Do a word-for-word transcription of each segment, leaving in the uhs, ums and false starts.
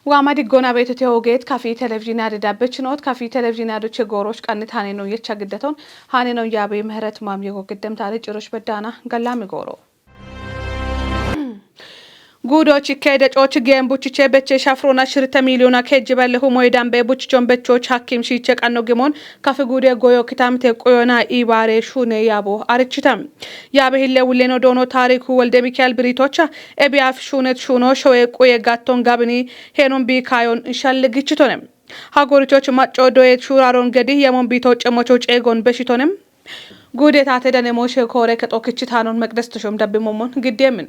Waama diggona beetete ogeet kafi televizhiinaa didabbe chinoot kafi televizhiinaa doche gooroch qannit haneno yecha giddaton haneno yaabe ምህረት ማም የጎ ግደም ታሪ ጭሮች በዳና ገላሚ ጎሮ። ጉዶች ከደጮች ጌም ቡችቼ በቼ ሻፍሮና ሽርተ ሚሊዮና ከጅ በለሁ ሞይ ዳምቤ ቡችቾን በቾች ሐኪም ሺቼ ቀኖ ግሞን ከፍ ጉዴ ጎዮ ክታምቴ ቆዮና ኢባሬ ሹኔ ያቦ አርችተም። ያበ ህሌ ውሌኖ ዶኖ ታሪኩ ወልደ ሚካኤል ብሪቶቻ ኤቢያፍ ሹነት ሹኖ ሸዌ ቁየ ጋቶን ጋብኒ ሄኖን ቢካዮን ሸልግችቶነ። ሀጎሪቶች ማጮ ዶየት ሹራሮን ገዲ የሞን ቢቶ ጨሞቾ ጬጎን በሽቶንም ጉዴታ ተደነ ሞሼ ኮሬ ከጦክችት ሃኖን መቅደስ ተሾም ደብ ሞሞን ግዴ ምን።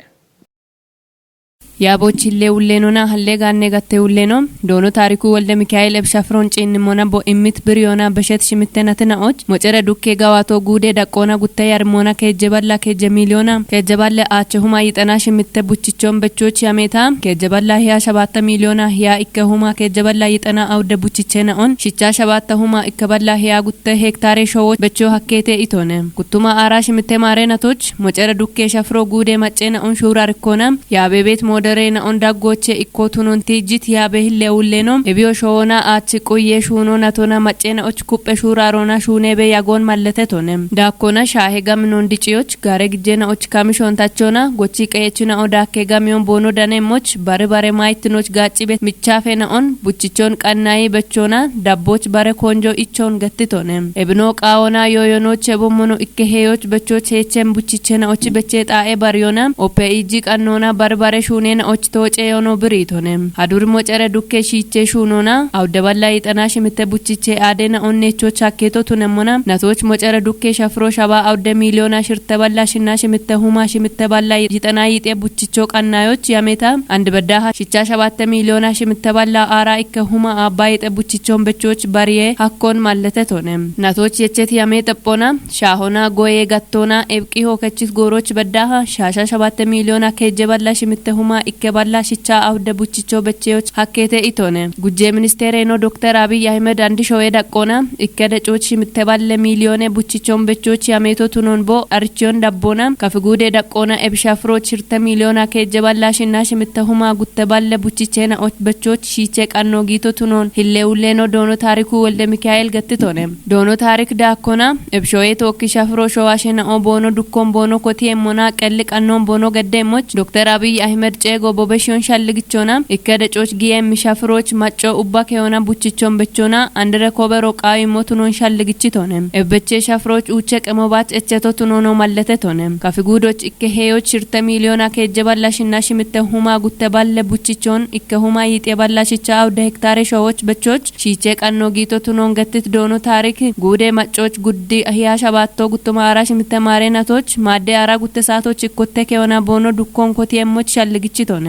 ያቦች ህሌ ውሌኖና ሀሌ ጋኔ ጋቴ ውሌኖ ዶኖ ታሪኩ ወልደ ሚካኤል እብ ሻፍሮን ጪን ሞና ቦ እምት ብርዮና በሸት ሽምተናትናኦች ሞጨረ ዱኬ ጋዋቶ ጉዴ ዳቆና ጉተ ያርሞና ከጀባላ ከጀ ሚሊዮና ከጀባለ አቸሁማ ይጠና ሽምተ ቡችቾን በቾች ያሜታ ከጀባላ ህያ ሸባተ ሚሊዮና ህያ እከሁማ ከጀባላ ይጠና አውደ ቡችቼ ነኦን ሽቻ ሸባተ ሁማ እከባላ ህያ ጉተ ሄክታሬ ሸዎች በቾ ሀኬቴ ኢቶነ። ጉቱማ አራ ሽምተ ማሬናቶች ሞጨረ ዱኬ ሸፍሮ ጉዴ ማጨ ነኦን ሹራ ርኮና የአቤ ቤት ሞደሬ ነኦን ዳጎቼ ኢኮቱኖን ቲጅት የአቤ ህሌ ውሌኖ እብዮ ሸዎና አች ቁዬ ሹኖ ናቶና ማጨ ነኦች ኩጴ ሹራ ሮና ሹኔቤ ያጎን ማለተ ቶነ። ዳኮና ሻሄ ጋምኖን ድጭዮች ጋረ ግጄ ነኦች ካሚሾን ታቾና ጎቺ ቀየችና ኦዳኬ ጋሚዮን ቦኖ ዳኔሞች ባረ ባረ ማይትኖች ጋጭ ቤት ምቻፌ ነኦን ቡችቾን ቀናይ በቾና ዳቦች ባረ ኮንጆ ኢቾን ገትቶነ። እብኖ ቃዎና ዮዮኖች የቦሞኖ እከሄዮች በቾች ሄቼን ቡችቼ ነኦች በቼ ጣኤ ባርዮና ኦፔ ኢጂ ቀኖና ባረ ባረ ሹኔ ነኦች ተወጨ ዮኖ ብሪቶነ። ሀዱር ሞጨረ ዱኬ ሺቼ ሹኖና አውደባላ ይጠና ሽምተ ቡችቼ አዴና ኦኔቾች ሀኬቶ ቱነሞና ናቶች ሞጨረ ዱኬ ሸፍሮ ሸባ አውደ ሚሊዮና ሽርተ ባላ ሽና ሽምተ ሁማ ሽምተ ባላ ይጠና ይጤ ቡችቾ ቀናዮች ያሜታ አንድ በዳሃ ሽቻ ሸባተ ሚሊዮና ሽምተ ባላ አራ እከ ሁማ አባ ይጠ ቡችቾን በቾች ባርዬ ሀኮን ማለተ ቶነ። ናቶች የቼት ያሜ ጠጶና ሻሆና ጎዬ ጋቶና ኤብቂ ሆከችት ጎሮች በዳሃ ሻሻ ሸባተ ሚሊዮና ከጀ ባላ ሽምተ ሁማ እከ ባላ ሽቻ አውደ ቡችቾ በቼዎች ሀኬተ ኢቶነ። ጉጄ ሚኒስቴር ኖ ዶክተር አብይ አህመድ አንድ ሾዌ ዳቆና እከ ደጮች ሽምተ ባለ ሚሊዮነ ቡችቾን በቾች ያሜቶ ቱኖን ቦ አርቺዮን ዳቦና ከፍጉዴ ዳቆና ኤብሻፍሮች ሽርተ ሚሊዮና ከጀ ባላ ሽና ሽምተ ሁማ ጉተ ባለ ቡችቼ ነኦች በቾች ሺቼ ቀኖ ጊቶ ቱኖን ህሌ ውሌኖ ዶኖ ታሪኩ ወልደ ሚካኤል ገትቶነ። ዶኖ ታሪክ ዳኮና እብ ሾዬ ቶኪ ሸፍሮ ሸዋሼ ነኦ ቦኖ ዱኮን ቦኖ ኮቲ ኤሞና ቀል ቀኖን ቦኖ ገደሞች ዶክተር አብይ አህመድ ጬጎ ቦበሽዮን ሻልግቾና እከ ደጮች ጊየም ሸፍሮች ማጮ ኡባ ከዮና ቡችቾን በቾና አንድረ ኮበሮ ቃዊ ሞቱኖን ሻልግችቶነ። እበቼ ሸፍሮች ኡቼ ቀሞባች እቸቶ ቱኖኖ ማለተ ቶነ። ከፍጉዶች እከ ሄዮች ሽርተ ሚሊዮና ከጀ ባላ ሽና ሽምተ ሁማ ጉተ ባለ ቡችቾን እከ ሁማ ይጤ ባላ ሽቻ አውደ ሄክታሬ ሸዎች በቾች ሺቼ ቀኖ ጊቶ ቱኖን ገትት ዶኖ ታሪክ ጉዴ ማጮች ጉዲ አህያ ሸባቶ ጉቱማ አራ ሽምተ ማሬናቶች ማዴ አራ ጉተ ሳቶች እኮቴ ከዮና ቦኖ ዱኮን ኮቲ ኤሞች ሻልግችቶነ።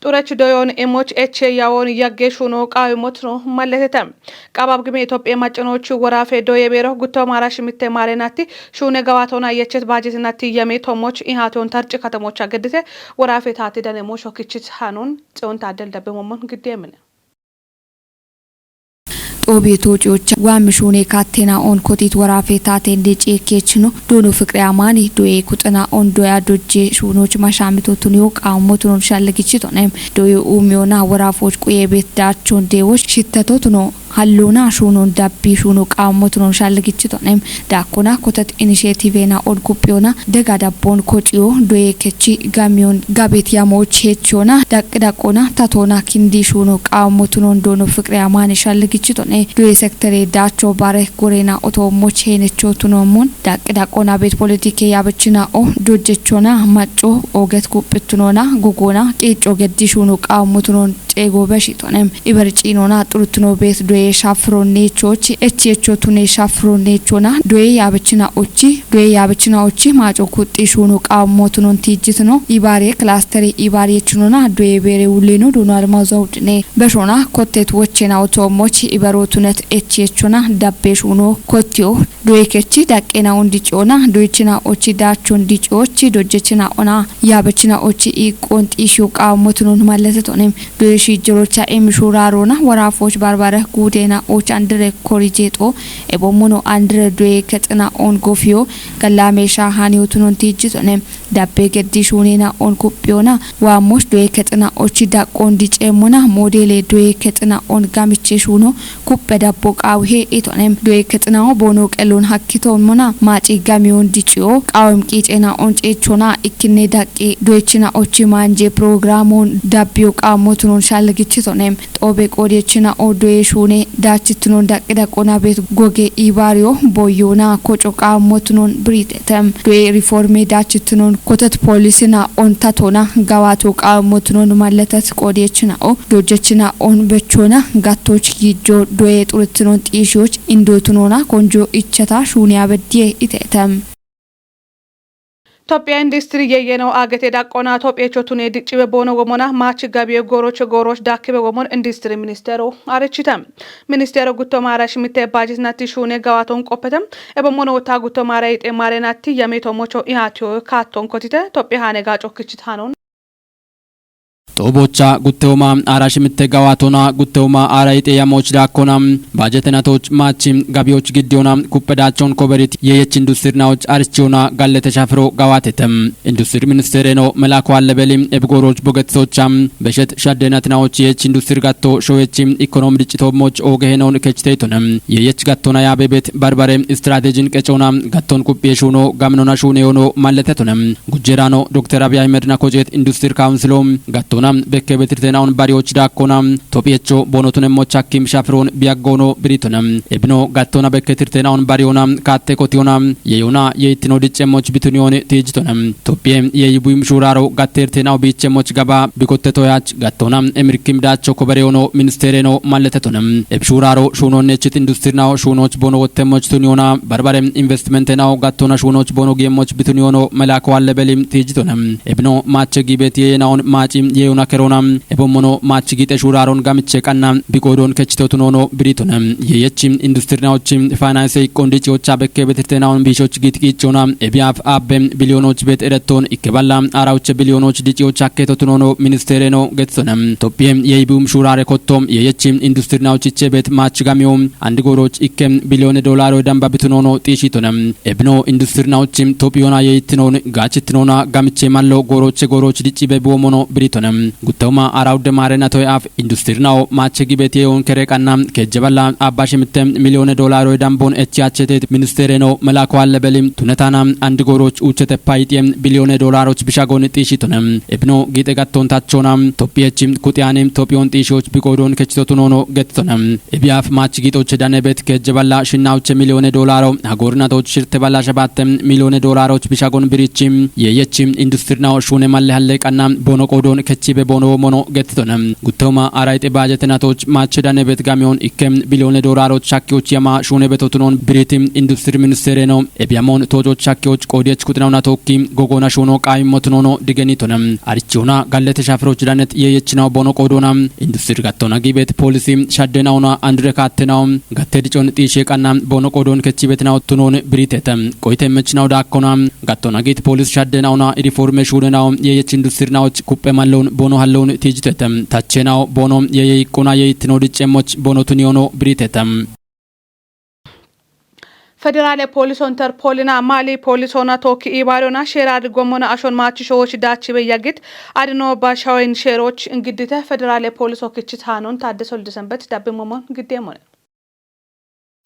ጡረች ዶዮን ኤሞች ኤቼ ያዎን ያጌ ሹኖ ቃዊ ሞትኖ ማለተተ። ቀባብ ግሜ ኢትዮጵያ ማጨኖቹ ወራፌ ዶየ ቤሮ ጉቶ ማራ ሽምተ ማሬናቲ ሹነ ገባቶና የቼት ባጀትናቲ የሜ ቶሞች ኢሃቶን ተርጭ ከተሞች አገድተ ወራፌ ታቲ ደነሞ ሾክችት ሃኖን ጽዮን ታደል ደብ ሞሞን ግዴ ምን። ጦቤ ቶጪዎች ዋምሹኔ ካቴና ኦን ኮቲት ወራፌ ታቴ እንዴ ጬኬች ነው። ዶኖ ፍቅሬ አማኒ ዶዬ ኩጥና ኦን ዶያ ዶጄ ሹኖች ማሻምቶቱን ዮ ቃሞቱን ኦን ሻለግችቶነ። ዶዬ ኡሚዮና ወራፎች ቁዬ ቤት ዳቾን ዴዎች ሽተቶቱኖ ሀሎና ሹኖን ዳቢ ሹኖ ቃሞቱን ኦን ሻለግችቶነ። ዳኮና ኮተት ኢኒሼቲቬና ኦን ኩጵዮና ደጋ ዳቦን ኮጪዮ ዶዬ ከቺ ጋሚዮን ጋቤት ያሞች ሄችዮና ዳቅ ዳቆና ታቶና ኪንዲ ሹኖ ቃሞቱኖን ዶኖ ፍቅሬ አማን ሻልግችቶነ። ዱዌ ሴክተሬ ዳቾ ባረ ጎሬና ኦቶሞች ሄነቾ ቱኖሙን ዳቅ ዳቆና ቤት ፖለቲኬ ያበችና ኦ ዶጀቾና ማጮ ኦገት ኩጵትኖና ጎጎና ቄጮ ገዲ ሹኖ ቃሞቱኖን ጤጎ በሺቶነ። ኢበርጪኖና ጥሩትኖ ቤት ዱዌ ሻፍሮኔቾች ኤችኤቾ ቱኔ ሻፍሮኔቾና ዱዌ ያበችና ኦቺ ዱዌ ያበችና ኦቺ ማጮ ኩጢ ሹኖ ቃሞቱኖን ቲጅትኖ ኢባሬ ክላስተሬ ኢባሬ ችኖና ዱዌ ቤሬ ውሌኖ ዶኖ አልማው ዘውድኔ በሾና ኮቴት ወቼና ኦቶሞች ኢበሮቱነት ኤችኤቾና ዳቤ ሹኖ ኮቲዮ ዱዌ ኬቺ ዳቄና ኡንዲጪዮና ዱዌችና ኦቺ ዳቾ እንዲጪዎች ዶጀችና ኦና ያበችና ኦቺ ኢቆንጢ ሹ ቃሞቱኖን ማለተቶኔም ዱዌ ሺጀሮቻ ኤም ሹራሮና ወራፎች ባርባረ ጉዴና ኦች አንድረ ኮሪጄጦ ኤቦሞኖ አንድረ ዱዌ ከጥና ኦን ጎፊዮ ገላሜሻ ሃኒዮቱኖን ቲጅቶኔም Dabbe geddi shuunena on kuppiona waammosh doye kexina ochi daqqon diceemmona moodele doye kexina on gamiche shuuno kuppe dabbo qaawihe itonem. Doye kexinawo boono qellon hakkitommona maaci gamiyon diciyo qaawem qiicena on ceechona ikkinne daqqi doyechina ochi maanje pirogiraamoon dabbiyo qaammotunon shalligichitonem. Xoobe qoodiyechina o doye shuune daachittunon daqqi daqqona beet goge ibaariyo boyyona koco qaammotunon biriitetem. Doye riforme daachittunon kotet poolisina on tatona gawaato qaammotunon malletet qoodiyechina o dojjechina on bechona gattoch gijjo doye xurittunon xiishiyoch indootunona konjo ichata shuune abeddiye iteetem. Tophiya industiri yeyyeno agete daqqona Tophiyecho tune diccibe boono womona maachi gabiye gooroche gooroch daakkibe womon industiri ministeero arechite. Ministeero gutto maara shimitte baajetinatti shuune gawaaton qoppete. Ebo mono wota gutto maara ixe maarenatti yamito mocho ihaatiyo kaatton kotite Tophiya haane gaaco kichit hanon. Xoobocha guttewoma aara shimitte gawaatona guttewoma aara ixe yamoch daakkona baajetenatoch maachi gabiyoch giddiyona kuppe daachon koberit yeeyech industirnawoch arichiyona gallete shafiro gawaatete. Industiri ministeereno Melaako Allebeli ebigooroch bogetsocha beshet shaddenatinawoch yeeyech industir gatto shoyech ikonomi diccitoomoch ooge henon kechiteytone. Yeeyech gattona yaabebet barbare istiraatejin qecona gatton kuphiye shuuno gaminona shuune yoono malletetone. Gujjerano Dokter Abiy Ahmed na koceet industir kawunsilo gattona bekke betirtenaon bariyoch daakkona Tophiyecho boonotunemmoch hakkim shafiroon biyaggoono biritone. Ebino gattona bekke tirtenaon bariyona kaatte kotiyona yeeyona yeeyittino diccemmoch bituniyoon tiijitone. Tophiye yeeyi buyim shuuraro gatteertenaw biichemmoch gaba bikottetoyach gattona emirkim daacho kobereyoono ministeereno malletetone. Eb shuuraro shuunonne chit industirnaw shuunoch boono wottemmoch tuniyona barbare investimentenaw gattona shuunoch boono giyemmoch bituniyono Melaako Allebeli tiijitone. Ebino maache giibet yeeyenaon maaci yeeyona kerona. Ebommono maachi giixe shuuraaron gamiche qanna biqoodon kechitotunono biritone. Yeeyech industirnawoch faynanse iqqon diciyocha bekke betirtenaon biishoch giit qiichona. Ebiyaaf aabbe biliyoonoch bet eretton ikke balla arawuche biliyoonoch diciyoch hakketotunono ministeereno getitone. Tophiye yeeyi buyim shuuraare kotto yeeyech industirnawoch iche bet maach gamiyo andi gooroch ikke biliyone doolaro damba bitunono xiishitone. Ebino industirnawoch Tophiyona yeeyittinoon gaachittinona gamiche mallo gooroche gooroch diccibe buwomono biritone. Guttawuma arawudde maare natoy af industirnawo maache gibet yeeyon kere qanna kejje balla abba shimitte miliyone doolaro dambon echi achete ministeereno Melaako Allebeli tunetana andi gooroch uuchete payxiye biliyone doolaroch bishagon xiishitone. Ebino giixe gatton tachona Tophiyech kuxiyani Tophiyon xiishoch biqoodon kechitotunono getitone. Ebiyaaf maach giixoche danebet kejje balla shinnawoche miliyone doolaro hagorinatoch shirte balla shabatte miliyone doolaroch bishagon birichi yeeyech industirnaw shuune malle halle qanna boono qoodon kechibe boono mono getitone. Guttawuma arayxe baajetenatoch maache danebet gamiyon ikke biliyone doolaroch shakkiyoch yama shuune betotunon biriti industiri ministeereno ebiyamon toojoch shakkiyoch qoodiyech kuxinawuna tookki gogoona shuuno qaayimmotunono digenitone. Arichiyona gallete shafiroch danet yeeyechinaw boono qoodona industiri gattona giibet poolisi shaddenawuna andire kaattenaw gatte dicon xiishe qanna boono qoodon kechibetinaw tunon biritete. Qoyte mechinaw daakkona gattona giit poolis shaddenawuna iriforme shuunenaw yeeyech industirnawoch kuppe mallon boono hallon tiijitete. Tachenaw boono yeeye iqqona yeeyittino diccemmoch boono tuniyono biritete. Federaale Pooliso Interpoolina Maali Poolisoona tookki iibaadona sheera adirgommona ashon maachishowoch daachibe yaggit adino bashawen sheeroch ingiddite Federaale Pooliso kichit haanon Taaddese Woldesenbet dabbe momon giddeemmone.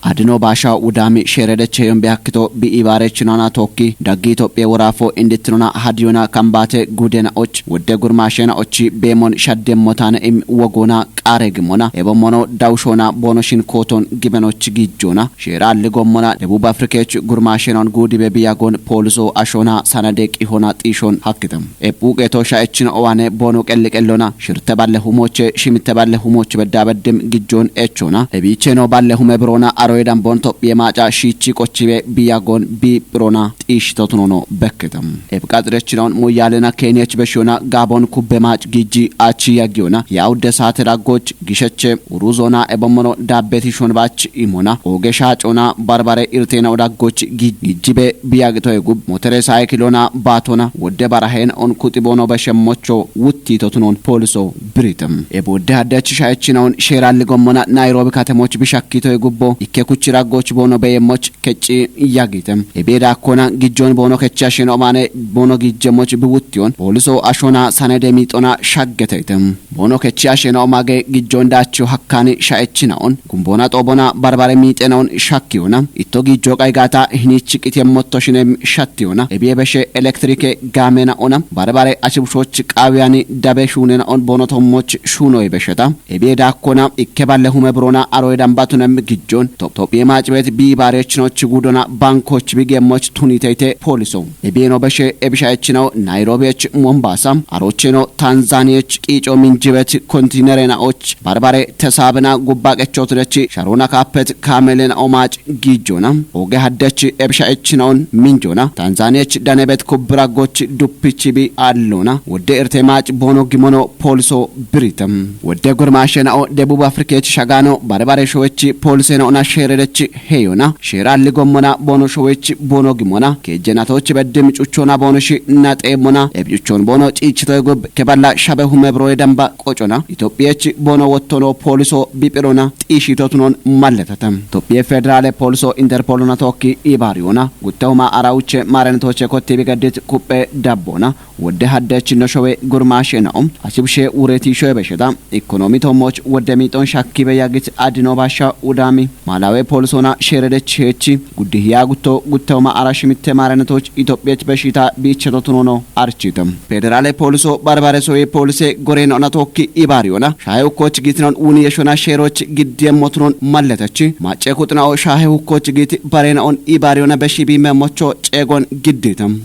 Adino baasha wudaami sheeredeche yombe hakkito bi iibaarechinoona tookki daggi Itophiya woraafo indittinona hadiyona kambaate guudena och wodde gurmaashena ochi beemon shaddemmotana im wogoona qaare gimona ebommono dawushoona boonoshin kooton gibenoch gijjoona sheera alligommona Debub Afrikech gurmaashenon guudibe biyagon pooliso ashoona sanade qihona xiishon hakkitam. Ephuuqeto sha'echino owaane boono qelliqellona shirte balle humooche shimitte balle humooche beddaabeddim gijjoon echoona ebiicheno balle hume biroona aroye dambon Tophiye maaca shiichi qochibe biyagon bi biroona xiishitotunono bekketam. Ebqaxirechinoon muyyaalena Keeniyech beshiyoona Gaabon kubbe maac gijji achi yaggiyona yaawudde saate daggoch gisheche uruzoona ebommono daabbeti shonbaach imona ooge shaacoona barbare irteena odaggoch gijjibe biyagitoye gub motere sayikiloona baatona wodde baraheen on kuxiboono beshemmocho wuttitotunoon pooliso biritam. Ebodde haddech shayechinaon sheeralli gommona Nayiroobi katemoch bishakkitoye gubbo ikke Yekuchi raggoch boono beyemmoch kecci yagite. Ebiye daakkona gijjon boono kecci asheno maane boono gijjemmoch biwuttiyon. Pooliso ashona sanede miixona shaggeteyte. Boono kecci asheno mage gijjon daacho hakkani sha'echinaon. Gumbona xoobona barbare miixenaon shakkiyona. Itto gijjo qaygata hinichi qitiyemmotto shinem shattiyona. Ebiye beshe elektrike gaamena'ona. Barbare ashibushoch qaawiyani dabe shuunenaon boono tommoch shuunoy besheta. Ebiye daakkona ikke balle hume burona aroy dambatunem gijjon. Top-, Tophiye maacibet bi baarechinoch gudona bankoch bigemmoch tuniteyte pooliso. Ebiye no beshe ebisha echinaw Nairobi ech Mombasa. Arocheno Tanzania ech qiico minjibet kontinere na och barbare tesaabena gubba qechotinech sharona kaapet kaamele na omaac gijjona. Oge haddech ebisha echinaon minjona. Tanzania ech danebet kubbira goch duppichi bi allona. Wodde irte maac boono gimono pooliso biritam. Wodde gurmaashe na'o Debub Afrika ech shagano barbare showech poolise na'ona sheeredech heyona. Sheera alli gommona boono showech boono gimona. Keejjenatoch beddim cuchona boono shi naxeemona. Eb cuchon boono ciichitoy gub keballa shabe hume broye damba qocona. Itophiyech boono wottono pooliso biphirona xiishitotunon malletata. Tophiye federale pooliso Interpolona tookki ibaariyona. Guttehuma arauche maarenetoche kotti bigeddit kupphe dabbona. Wodde haddech no showe gurmaashe na'o. Ashibshe wureti showe besheta. Ikonomi tommoch wodde miixon shakkibe yagit adino basha udami. Malawe poolisona sheeredech heechi. Guddihiya gutto guttehuma ara shimitte maarenetoch Itophiyech beshita biichetotunono architam. Federale pooliso barbare soye poolise goreno na tookki ibaariyona. Shahe hukkoch gitinon wuni yeshona sheeroch giddiyemmotunon malletech. Macce kuxina'o shahe hukkoch giti barenaon ibaariyona beshi bi memmocho ceegon gidditam.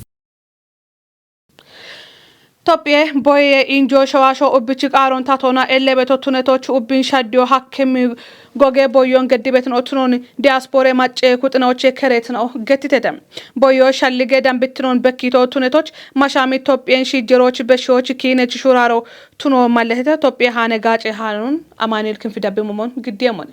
Tophiye boye injo showasho ubbichi qaaron tatona ellebeto tunetoch ubbin shaddiyo hakkimi goge boyon geddibetin otunon diaspore macce kuxinoche keretinao gettitete. Boyo shallige dambitinon bekkito tunetoch mashami Tophiyen shijjeroch beshoch kiinech shuraro tuno malletete. Tophiye haane gaace haanun Amanuel Kinfi dabbi momon giddiyemone.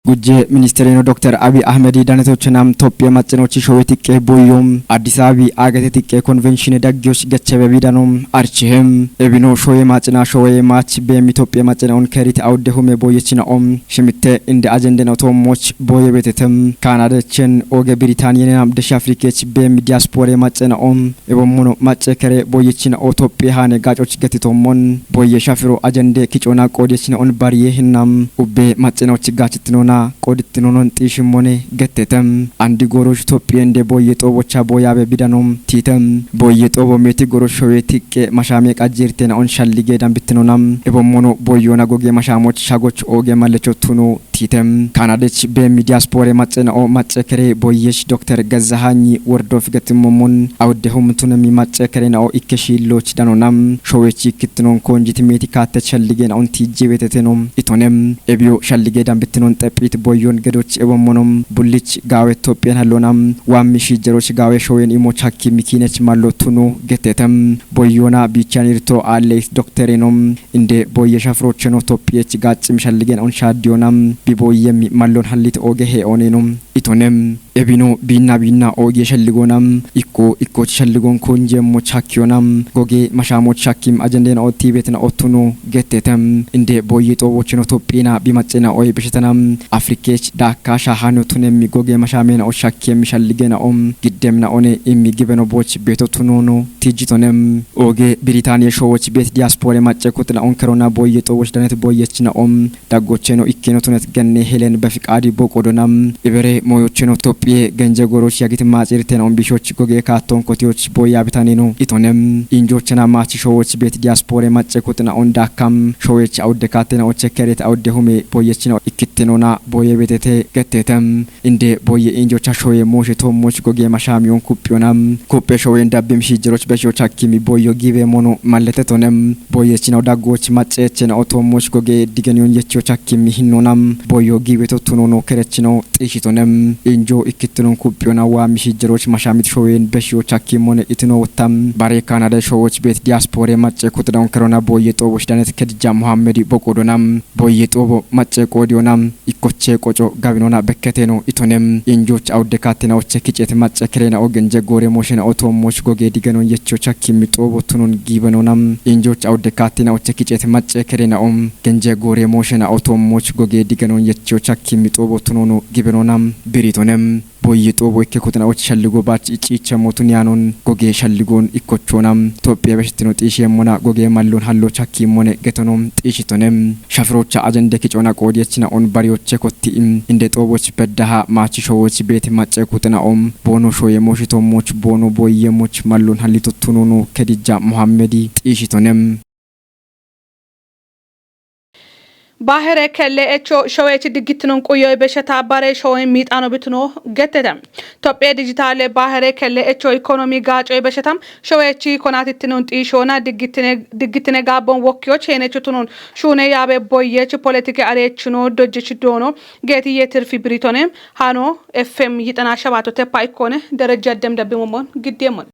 Gujje ministerino Dokter Abiy Ahmed danetochenam Tophiye maccinochi showetiqqe boyyom Addis Abebi agete tiqqe konvenshine daggiyoch gechebe bidanom archihem. Ebino shoye macina shoye mach beemi Tophiye macinaon kerit awudde hume boyyechinaom shimitte inde ajenden otoommoch boye betetem. Kanadechen oge Britaniyenam desh Afrikech beemi diaspore macinaom. Ebommono macce kere boyyechina'o Tophiye haane gaacoch getitommon boye shafiro ajende kicona qoodiyechina'on bariye hinnam ubbe maccenoch gaachetinona qoodittinonon xiishimmone gettetem. Andi goorosh Tophiyende boye xoobocha boyabe bidanom tiitem. Boye xoobo meeti goorosh showe tiqqe mashame qajjirtena'on shallige dambittinonam. Ebommono boyona goge mashamoch shagoch ooge mallecho tuno tiitem. Kanadech beemi diaspore macce na'o macce kere boyesh Dokter Gezzahanyi Wordof getimommon awudde humtunemi macce kere na'o ikke shiilloch danonam. Showech ikkittinon konjit meeti kaatte shallige na'on tiijje betetenom itonem. Ebiyo shallige dambittinon xephiit boyon gedoch ebommonom bullich gaawe Tophiyan hallonam. Waammi shiijjeroch gaawe showen imoch hakkimi kiinech mallo tuno gettetem. Boyona biichan irto aalleis dokterenom. Inde boye shafrocheno Tophiyech gaaccim shalligen on shaaddiyonam. Bi boyemi mallon hallit ooge he oonenum itonem. Ebino biinna biinna ooge shalligonam. Ikko ikkoch shalligon konjemmoch hakkiyonam. Goge mashamoch shakkim ajenden otti betena ottuno gettetem. Inde boye xoobocheno Tophiyena bi maccena oy beshetanam. Afrikech daakka shahano tunemmi goge mashamena o shakkiyemmi shalligena'om. Giddemna one immi gibeno boch beto tunono tijjitonem. Ooge Britaniye showoch bet diaspore macce kuxina'on kerona boye xooboch danet boyechina'om. Daggocheno ikkeno tunet genne helen befiqaadi boqodonam. Ibere moyocheno Tophiye genje gooroch yagit maaxirtena'on bishoch goge kaatton kotiyoch boya bitaneno itonem. Injochena maachi showoch bet diaspore macce kuxina'on daakkam. Showech awudde kaattena'oche keret awudde hume boyechina'o ikkittenona boye betete gettetem. Inde boye injocha shoye mooshe toommoch goge mashamiyon kuphiyonam. Kuphe showen dabbim shiijjeroch beshiyoch hakkimi boyo gibe mono malletetonem. Boyechinaw daggoch macceechena'o toommoch goge digeniyon yechiyoch hakkimi hinnonam. Boyo gibe tottunono kerechinaw xiishitonem. Injo ikkittinon kuphiyoona waami shijjeroch mashamit showen beshiyoch hakkimmone itino wottam. Bare Kanada showoch bet diaspore macce kuxidhaon kerona boyye xooboch danet Kedija Muhammedi boqodona. Boyye xoobo macce qoodiyoona ikkoche qoco gabinoona bekketeno itonem. Injoch awudde kattinaoche kicet macce kerena ogenje gore moshena otoommoch goge diganon yechoch hakkimmi xoobo tunon giibenoona. Injoch awudde kattinaoche kicet macce kerena om genje gore moshena otoommoch goge diganon yechoch hakkimmi xoobo tunono gibenoona biritonem. Boyye xoobo ikke kuxidhaoch shalligo bach icciiche motun yaanon goge shalligon ikkochoona. Tophiya beshittino xiishemmona goge mallon halloch hakkimmone getono xiishitonem. Shafirocha ajende kicoona qoodiyechina on bariyoche kotti inde xooboch beddaha maachi showoch beete macce kuxidhaom boono shoye moshitoommoch boono boyye moch mallon hallito tunono Kedija Muhammedi xiishitonem. Bahere kelle echo showechi diggittinon quyoy besheta bare showen miixano bituno gettete. Tophiya dijitaale bahere kelle echo ikonomi gaacoy beshetam showechi konatittinon xiishona diggittine, diggittine gaabbon wokkiyoch heenecho tunon shuune yaabe boyyechi politike areechino dojjech doono geetiye tirfi biritonem hano F M yixana shabato teppa ikkone derejja dem dabbimomon giddeemon.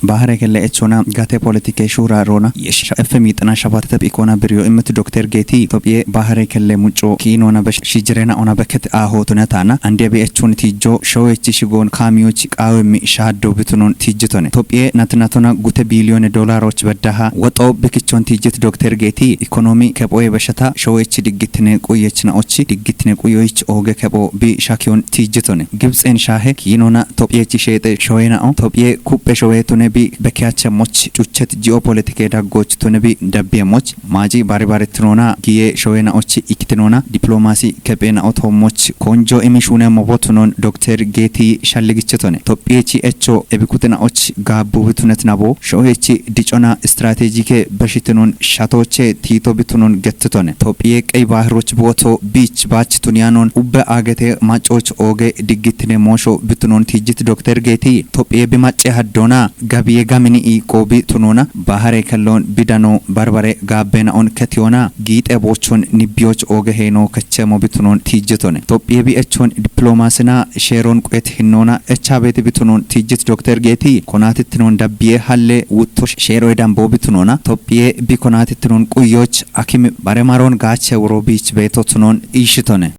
Bahare kelle echona gate politike shura rona yesha F M yixana shabato teppa ikkona biriyo immet Dokter Geeti Tophiye bahare kelle mucco kiinona besh shijirena ona beket aho tunatana ande bi echon tijjo showechi shigon kamiyoch qaawemmi shahaddo bitunon tijjitone. Tophiye natinatona gute biliyone dolaroch beddaha woxo bikichon tijjit Dokter Geeti ikonomi kephoye besheta showechi diggittine quyechna ochi diggittine quyoyich ooge kepho bi shakiyon tijjitone. Gibtsen shahe kiinona Tophiyechi sheexe showenao Tophiye kuppe showetune bi bekiyachemoch cuchet geopolitike daggoch tune bi dabbiyemoch maaci baribaretinona giye showenaoch ikkitinoona diplomasi kephenao toommoch konjo imi shuunemmo botunon Dokter Geeti shalligichitone. Tophiyechi echo ebikutinaoch gaabbu bitunet nabo showechi dicona strategike beshitinon shatoche tiito bitunon gettitone. Tophiye qey bahiroch booto biich baach tuniyanon ubbe agete macoch ooge diggittine moosho bitunon tijjit Dokter Geeti Tophiye bi macce haddona gabiye gamini i qoobi tunona bahare kellon bidano barbare gaabbenaon ketiyoona giixe boochon nibbiyoch ooge heeno kechemo bitunon tijjitone. Tophiye bi echon diplomasina sheeron quet hinnoona echa beeti bitunon tijjit Dokter Geeti konatittinon dabbiye halle wutto sheeroy dambo bitunoona Tophiye bi konatittinon quyoch akimi bare maron gaache wuro biich beeto tunon iishitone.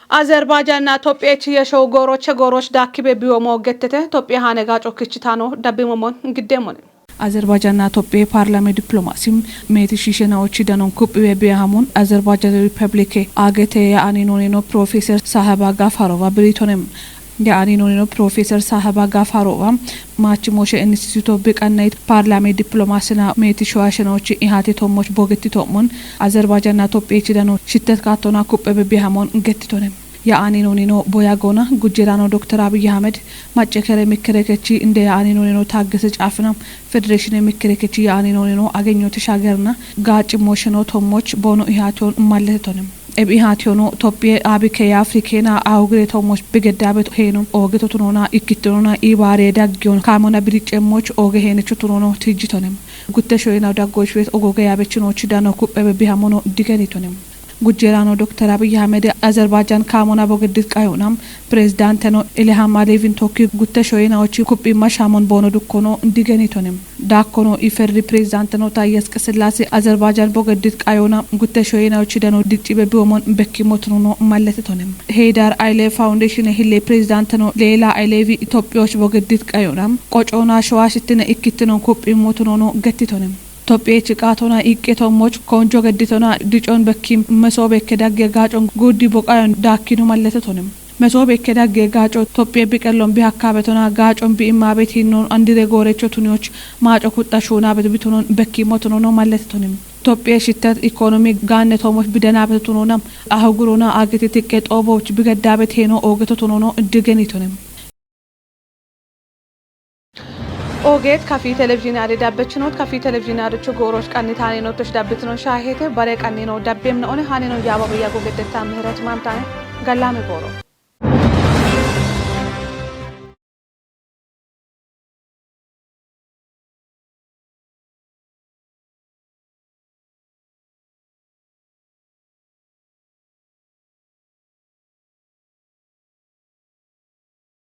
Azerbajanna Tophiyechi yesho gooroche gooroch daakkibe biyomo gettete Tophiye hane gaaco kichitano dabbimomon giddeemone. Azerbajanna Tophiye parlame diplomasi meeti shiishenaochi danon kuphibe biyahamon Azerbajan Republike agete ya aninonino Professor Sahaba Gafarova biritonem. Ya aninonino Professor Sahaba Gafarova maachi moshe enisisito biqannayit parlame diplomasina meeti shoyashenochi ihati tommoch bogetti tommon Azerbajanna Tophiyechi dano shittet kaattona kuphibe biyahamon gettitone. Ya aninonino boya goona gujjerano Dokter Abiy Ahmed macce kere mikkerekechi inde ya aninonino taaggese caafina federeshine mikkerekechi ya aninonino agenyote shaagerna gaaci mosheno tommoch boono ihatiyon malletetonem. Ebi ihatiyono Tophiye abike ya Afrikena ahugire tommoch bigeddabe heeno ooge totunona ikkittonona ibaare daggiyon kaamona biriccemmoch ooge heenecho tunono tijjitonem. Gutte shoyinaw daggoch bet ogoge yabechinochi dano kuphibe bihamono digenitonem. Gujjerano Dokter Abiy Ahmed Azerbajan kaamona bogeddit qayona Prezidanteno Ilham Aliyevin tokki gutte shoyinaochi kuphi mashamon boono dukkono digenitonem. Daakkono iferdi Prezidanteno Taye Asqesillaase Azerbajan bogeddit qayona gutte shoyinaochi dano diccibe biwomon bekki motunono malletetonem. Heydar Aile Foundation hille Prezidanteno Leela Ailevi Itophiyoch bogeddit qayona qocoona showaashittine ikkittinon kuphi motunono gettitonem. Tophiyechi qaatona iqqe tommoch konjo gedditona dicon bekki mesoobekke dagge gaacon guddi boqayon daakkino malletetonem. Mesoobekke dagge gaaco Tophiye biqellon bi hakkaabetona gaacon bi immaabet hinnon andire goorecho tuniyoch maaco kuxxa shuunabet bitunon bekki motunono malletetonem. Tophiye shittet ikonomi gaanne tommoch bidanabet tunona ahugurona agete tiqqe xooboch bigeddaabet heeno oogeto tunono diggenitonem. Oogeet kafi televizhiine ade dabbechinot kafi televizhiine adecho gooroch qanni taaninotoch dabbitino shaahete bare qannino dabbeemna one haanino yaababeyya gogeddetta Mihiret Maamtaane gallaame gooro.